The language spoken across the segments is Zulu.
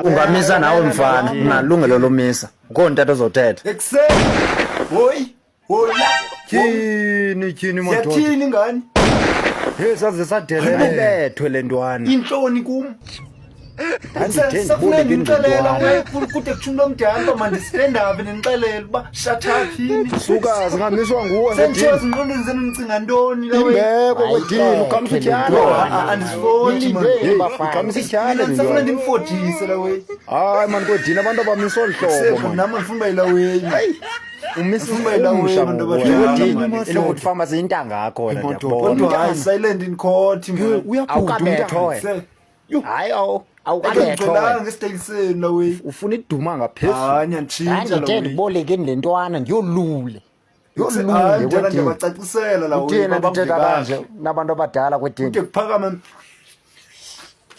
Ungamisa nawe mfana, unalungelo lomisa. Ukhona utata ozothetha. Ekuseni. Hoyi. Hoyi. Tyhini tyhini madoda. Siyathini ingane? Hey saze sadelela ibethwe le ntwana. Intloni kum. Ndandithe Safuneka ndiboleke ndinixelela indodwana. we kude kutsho umntu omdala uba mandistand up ndinixelele uba shut up yini. Suka singamiswa nguwe Senditsho kwedini. ezingqondweni zenu nicinga ntoni la we? Imbeko kwedini uqhamisa ityala. Andisifoti man. Hey, uqhamisa ityala. Mina ndisafuna ndimfotise la we. Hayi man kwedini abantu abamisa olu hlobo Sekho man. nam andifuna uba yila way. Umisa Ufuna uba umsha abantu ngoku abadala, wena. Kwedini man. inokuthi fama ziyintanga yakho wena ndiyakubona. Kodwa hayi silent in court man. Uyabhuda Awukabethwa umntana. wena. Se- Hayi awu awukabethwa Akangigcolanga wena. ngesitayile senu la way. Ufuna iduma ngaphezulu. Hayi niyantshintsha la Ndandithe way. ndiboleke le ntwana ndiyolule. Hayi Yolule mntana kwedini. ndiyabacacisela la way. Utheni babakuve ndithetha kahle. kanje nabantu abadala kwedini? Kude kuphakame.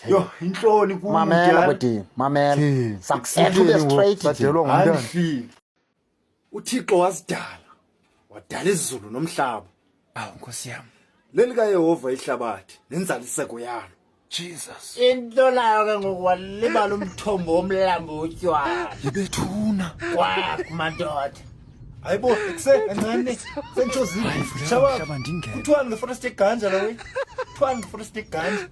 Yo, intloni kum. Mamela mdala. kwedini, mamela. Sakusetha ube straight nje. Sadelwa Hayi ngumntana. ndihlile. uThixo wazidala wadala izulu nomhlaba. Awu Nkosi yami. Leli kaYehova ihlabathi nenzaliseko yalo. Jesus. Into layo ke ngoku walibala umthombo womlambo wotywala. Yebethuna. Kwakho madoda. Hayibo, ekuse kancane. Sentsho ziphi? Shaba. Kuthiwani ngeforest yeganja la we? Kuthiwani ngeforest yeganja?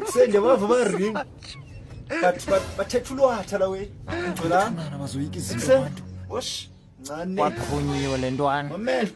Ekuse ndiyabava ba ring. But but bathetha ulwatha la we. Ngigcolanga. Bazoyika izinto Ekuse. abantu. Osh. Ncane. Kwaqhunyiwe le ntwana. Mamela.